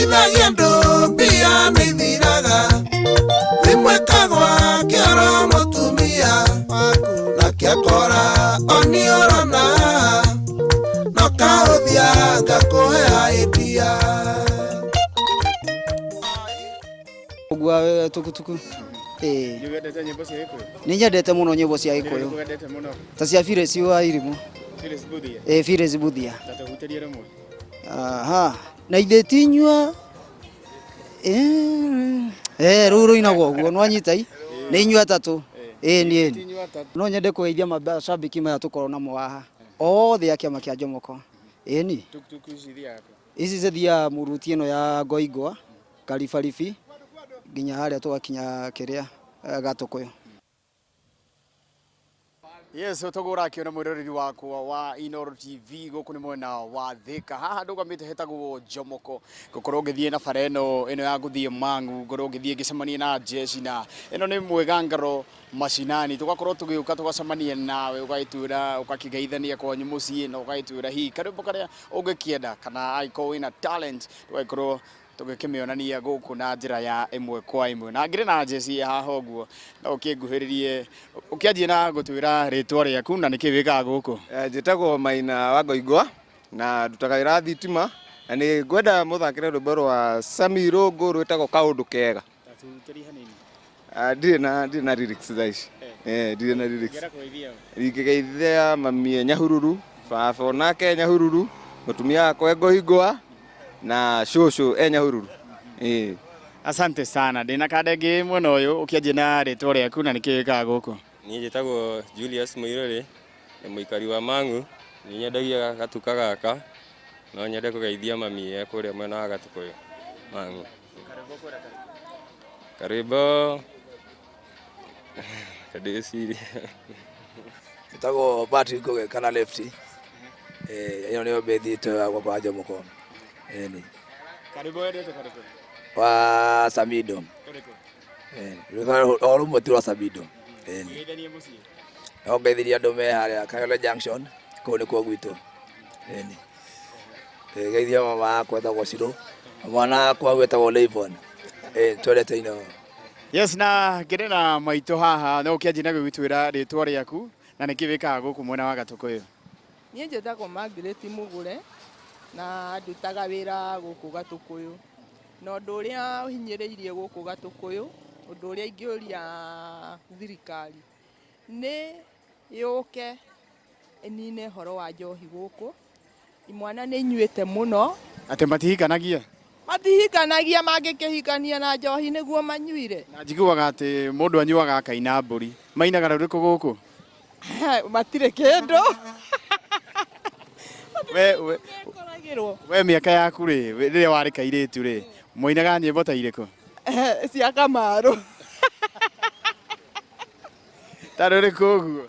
Teithagia andũ mbia nĩ ithiraga Thimũ ĩkagwa kĩoro mũtumia waku na kĩakora oni ũrona no kahũthia ngakũhe idea. Ũguo tukutuku. Ĩĩ. Nĩ wendete nyĩmbo cia Gĩkũyũ? Nĩ nyendete mũno nyĩmbo cia Gĩkũyũ. Nĩ wendete mũno? Ta cia Phyllis wa Irimũ. Phyllis Mbuthia? Ĩĩ, Phyllis Mbuthia. Ta tũhutĩrie rũmwe. Aha. Na ithe tinyua eh rũu rũinagwo ũguo nĩwanyita i nĩ inyuĩ atatũ ĩĩ niĩ no nyende kũgeithia mashabiki maya tũkorwo namo haha othe a kĩama kĩa Njomoko ĩĩ ni. Tuktuk ici ithiaga kũ? Ici cithiaga mũruti ĩno ya Ngoingwa Karibaribi nginya harĩa tũgakinya kĩrĩa Gatũkũyũ. Yes, toguo ũrakĩona mwĩroreri wakwa wa Inooro TV gũkũ nĩ mwena wa Thika. Haha ndũgamĩte hetagwo Jomoko. Ngũkorwo ngĩthiĩ na bara ĩno ĩno ya gũthiĩ Mang'u, ngorwo ngĩthiĩ ngĩcemania na jeshi na ĩno nĩ Mwĩgangaro macinani. Tũgakorwo tũgĩũka tũgacemania nawe ũgagĩtwĩra ũgakĩgeithania kwanyu mũciĩ na ũgagĩtwĩra hihi karwĩmbo karĩa ũngĩkĩenda kana angĩkorwo wĩna talent tũgagĩkorwo tũgĩkĩmĩonania gũkũ na njĩra ya ĩmwe kwa ĩmwe. Na ngĩrĩ na njeci haha ũguo, no ũkĩnguhĩrĩrie, ũkĩanjie na gũtwĩra rĩtwa rĩaku na nĩkĩ wĩkaga gũkũ. Njĩtagwo Maina wa Ngoingwa na ndutaga wĩra wa thitima na nĩ ngwenda mũthakĩre rwĩmbo rwa Sammy Irũngũ rwĩtagwo Kaũndũ Kega. Ndirĩ na ndirĩ na lyrics thaa ici. Ndirĩ na lyrics. Ingĩgeithia mami e Nyahururu, baba onake e Nyahururu, mũtumia wakwa e Ngoingwa na cũcũ e Nyahururu. Ĩĩ. Asante sana. Ndĩna kanda ĩngĩ mwena ũyũ, ũkĩanjie na rĩtwa rĩaku na nĩkĩ wĩkaga gũkũ. Niĩ njĩtagwo Julius Mũirũrĩ, nĩ mũikari wa Mang'u, nĩ nyendagia gatuka gaka, no nyende kũgeithia mami e kũrĩa mwena wa Gatũkũyũ, Mang'u. Karwĩmbo ndĩcirie. Njĩtagwo Patrick Ngũgĩ kana Lefty. Ĩno nĩyo mbĩthi itũ ya gũkũ wa Njomoko. Ĩni. Karwĩmbo wendete karĩkũ? Wa Samido. Ũrĩkũ? O rũmwe tu rwa Samido. Ĩni. Geithanie mũciĩ. No ngeithirie andũ me harĩa Kayole Junction, kũu nĩkuo gwitũ. Ĩni. Geithia mama wakwa etagwo Cirũ, mwana wakwa wĩtagwo Leivon. Twendete ino. Yes, na ngĩrĩ na maitũ haha, no ũkĩanjie na gũgĩtwĩra rĩtwa rĩaku na nĩkĩ wĩkaga gũkũ mwena wa Gatũkũyũ. Niĩ njĩtagwo Margaret Mũgũre na ndutaga wĩra gũkũ Gatũkũyũ. Na ũndũ ũrĩa ũhinyĩrĩirie gũkũ Gatũkũyũ, ũndũ ũrĩa ingĩũria thirikari nĩ yũke ĩnine ũhoro wa njohi gũkũ. Imwana nĩ inyuĩte mũno. Atĩ matihikanagia? Matihikanagia, mangĩkĩhikania na njohi nĩguo manyuire. Na njiguaga atĩ mũndũ anyuaga akaina mbũri. Mainaga rũrĩkũ gũkũ? Matirĩ kĩndũ. We, Mekoragĩrwo. we mĩaka yaku rĩ, rĩrĩa warĩ kairĩtu rĩ, mwainaga nyĩmbo ta irĩkũ? Cia Kamaru. Ta rũrĩkũ ũguo?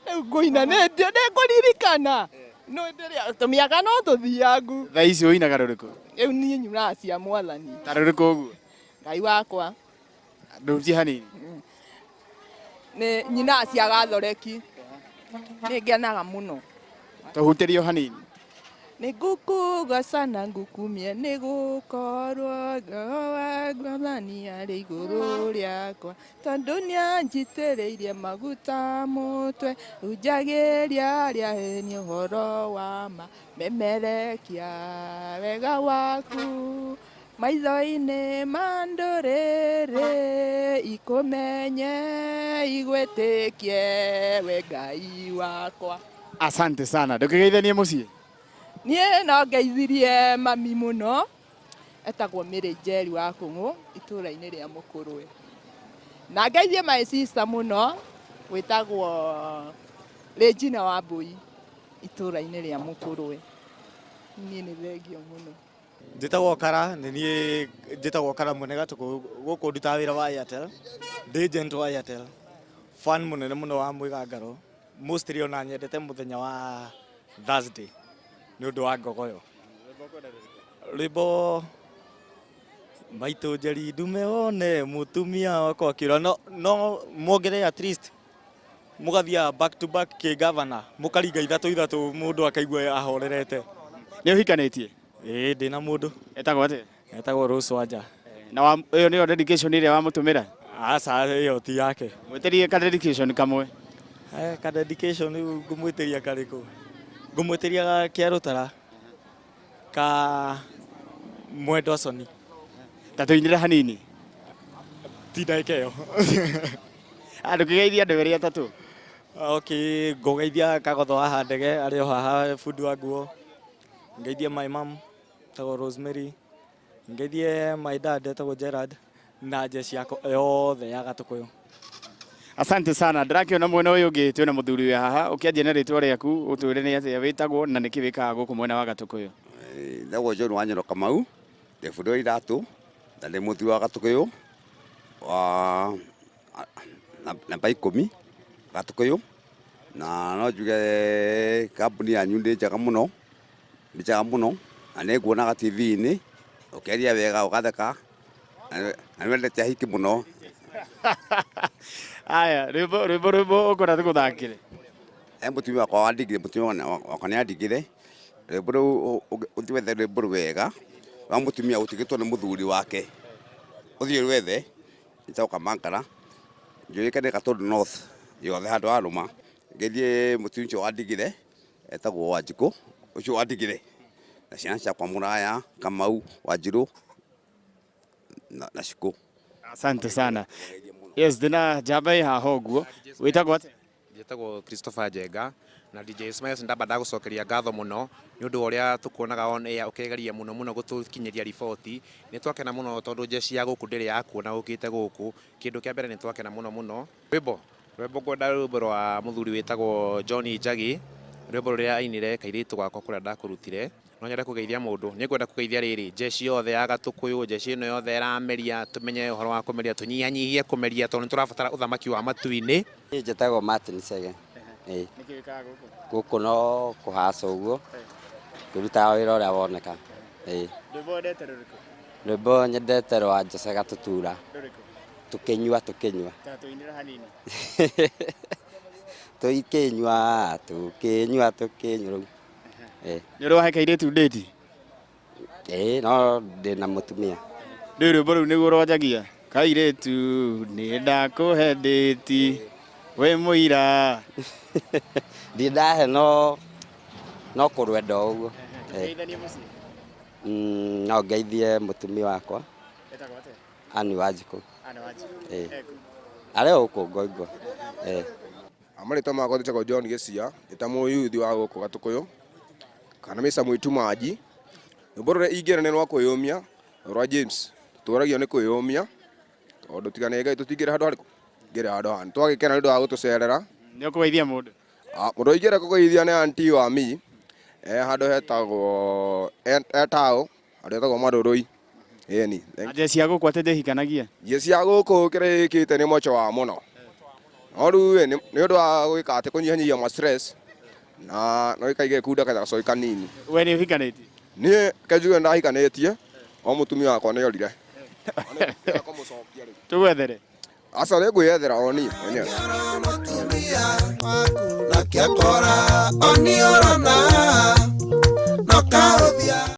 Rĩu ngũina nĩ ngũririkana. No ndĩrĩa tũmĩaka no tũthiangu. Thaa ici ũinaga rũrĩkũ? Rĩu niĩ nyunaga cia Mwathani. Ta rũrĩkũ ũguo? Ngai wakwa. Ndũrutie hanini. Nĩ nyinaga cia Gathoreki. Nĩ ngenaga mũno. Tũhutĩrie o hanini. Nĩ ngũkũgoca na ngũkumie nĩ gũkorwo roho wa Mwathani arĩ igũrũ rĩakwa tondũ nĩanjitĩrĩirie maguta mũtwe hunjagĩria arĩa ahĩni ũhoro wa ma memerekia wega waku maitho-inĩ ma ndũrĩrĩ ikũmenye igwĩtĩkie we Ngai wakwa. Asante sana. Ndũkĩgeithanie mũciĩ. Niĩ no ngeithirie mami mũno etagwo Mary Njeri wa Kũng'ũ itũũra-inĩ rĩa Mũkũrwe. Na ngeithie my sister mũno wĩtagwo Regina Wambui itũũra-inĩ rĩa Mũkũrwe. Niĩ nĩ thengio mũno. Njĩtagwo Kara, nĩ niĩ njĩtagwo Kara mwene Gatũkũ, gũkũ ndutaga wĩra wa Airtel, ndĩ agent wa Airtel, fan mũnene mũno wa Mwĩgangaro, mostly ona nyendete mũthenya wa Thursday nĩ ũndũ wa ngogoyo. Rwĩmbo maitũ njeri ndume wone mũtumia wakwa akĩũra no, no muongerere at least mũgathiaga back to back kĩ governor mũkaringa ithatũ ithatũ mũndũ akaigua ahorerete. Nĩ ũhikanĩtie? Ĩĩ, ndĩna mũndũ. Etagwo atĩa? Etagwo Rose Wanja. Na wa ĩyo nĩyo dedication ĩrĩa wamũtũmĩra? Aca, ĩyo ti yake. Mwĩtĩrie ka dedication kamwe. Eh, ka dedication rĩu ngũmwĩtĩria karĩkũ? Ngũmwĩtĩria ga kĩa rũtara ka Mwendwa Soni. Ta tũinĩre hanini. Ti ndagĩka ĩyo. Ndũkĩgeithie andũ erĩ atatũ. Okay, ngũgeithia Kagotho wa Handege arĩ o haha bundi wa nguo. Ngeithie my mom etagwo Rosemary. Ngeithie my dad etagwo Gerard na jeshi yakwa yothe ya Gatũkũyũ. Asante sana. Ndĩrakĩona mwena ũyũ ũngĩ twĩna mũthuri wĩ haha. Ũkĩanjia na rĩtwa rĩaku, ũtwĩre nĩ atĩa wĩtagwo na nĩkĩ wĩkaga gũkũ mwena wa Gatũkũyũ. Njĩtagwo John Wanyoro Kamau, ndĩ bundi wa iratũ na ndĩ mũthuri wa Gatũkũyũ wa namba 10 Gatũkũyũ, na no njuge kambuni yanyu nĩ njega mũno, nĩ njega mũno na nĩ nguonaga TV-inĩ ũkĩaria wega ũgatheka na nĩ wendete ahiki mũno. Aya, rwĩmbo rwĩmbo rwĩmbo ũkwenda tũgũthakĩre? He mũtumia wakwa wandigire, mũtumia wakwa nĩ andigire, rwĩmbo rũu ũthiĩ wethe rwĩmbo rwega rwa mũtumia ũtigĩtwo nĩ mũthuri wake, ũthiĩ rwethe, rwĩtagwo Kamankara, njũĩkane Gatũndũ North yothe handũ harũma, ngeithie mũtumia ũcio wandigire etagwo Wanjikũ, ũcio wandigire na ciana ciakwa Mũraya, Kamau, Wanjirũ na Cikũ. Asante sana. Yes, ndĩna njamba ĩ haha ũguo. Wĩtagwo atĩa? Njĩtagwo Christopher Njenga na DJ Smiles, ndamba ndagũcokeria ngatho mũno nĩ ũndũ wa ũrĩa tũkuonaga on air ũkĩgeria mũno mũno gũtũkinyĩria riboti. Nĩ twakena mũno tondũ jeshi ya gũkũ ndĩrĩ yakuona ũkĩte gũkũ. Kĩndũ kĩa mbere nĩ twakena mũno mũno. Rwĩmbo rwĩmbo ngwenda rwĩmbo rwa mũthuri wĩtagwo John Njagi, rwĩmbo rũrĩa ainire kairĩtu gakwa kũrĩa ndakũrutire. No nyende kũgeithia mũndũ, nĩ ngwenda kũgeithia rĩrĩ jeshi yothe ya Gatũkũyũ, jeshi ĩno yothe ĩrameria, tũmenye ũhoro wa kũmeria, tũnyihanyihie kũmeria tondũ nĩ tũrabatara ũthamaki wa matu-inĩ. Niĩ njĩtagwo Martin Chege. Ĩĩ. Nĩkĩ wĩkaga gũkũ? Gũkũ no kũhaca ũguo, ngĩrutaga wĩra ũrĩa woneka. Ĩĩ. Rwĩmbo wendete rũrĩkũ? Rwĩmbo nyendete rwa Jose Gatutura. Rũrĩkũ? Tũkĩnyua tũkĩnyua. Ta tũinĩre hanini. Tũkĩnyua tũkĩnyua tũkĩnyua rĩu. Ĩĩ. Nĩ ũrĩ wahe kairĩtu ndĩti? Ĩĩ, no ndĩna mũtumia. Rĩu rwĩmbo rũu nĩguo rwanjagia. Kairĩtu nĩ ndakũhe ndĩti wĩ mũira. Ndirĩ ndahe no no kũrwenda o ũguo. Tũgeithanie mũciĩ. No ngeithie mũtumia wakwa. Etagwo atĩa? Anne Wanjikũ. Anne Wanjikũ. Ĩĩ. Ekũ? Arĩ o gũkũ Ngoingwa. Ĩĩ. Marĩtwa makwa njĩtagwo John Gĩcia, ndĩ ta mũyuthi wa gũkũ Gatũkũyũ kana Mr Mũitu Manji. Rwĩmbo rũrĩa ingĩenda nĩ rwa kwĩyũmia rwa James, tũtũragio nĩ kwĩyũmia tondũ tiga nĩ Ngai tũtingĩrĩ handũ harĩkũ, tũtingĩrĩ handũ haha. Nĩ twagĩkena nĩ ũndũ wa gũtũcerera. Nĩ ũkũgeithia mũndũ? Mũndũ ingĩenda kũgeithia nĩ auntie wa mi, e handũ hetagwo e taũ, handũ hetagwo Marũrũi. Ĩni. Na jeshi ya gũkũ atĩ ndĩhikanagia? Jeshi ya gũkũ kĩrĩa ĩkĩte nĩ mocho wa mũno. No rĩu ĩ, nĩ ũndũ wa gwĩka atĩ kũnyihanyihia ma stress na no ĩkaige kunda gacoi kanini. We nĩ ũhikanĩtie? Niĩ kenjuge ndahikanĩtie, o mũtumia wakwa nĩ orire. Tũgwethere? Aca nĩ ngwĩyethera o niĩ mwenyewe. Nakĩakora oniorona no kaũthia.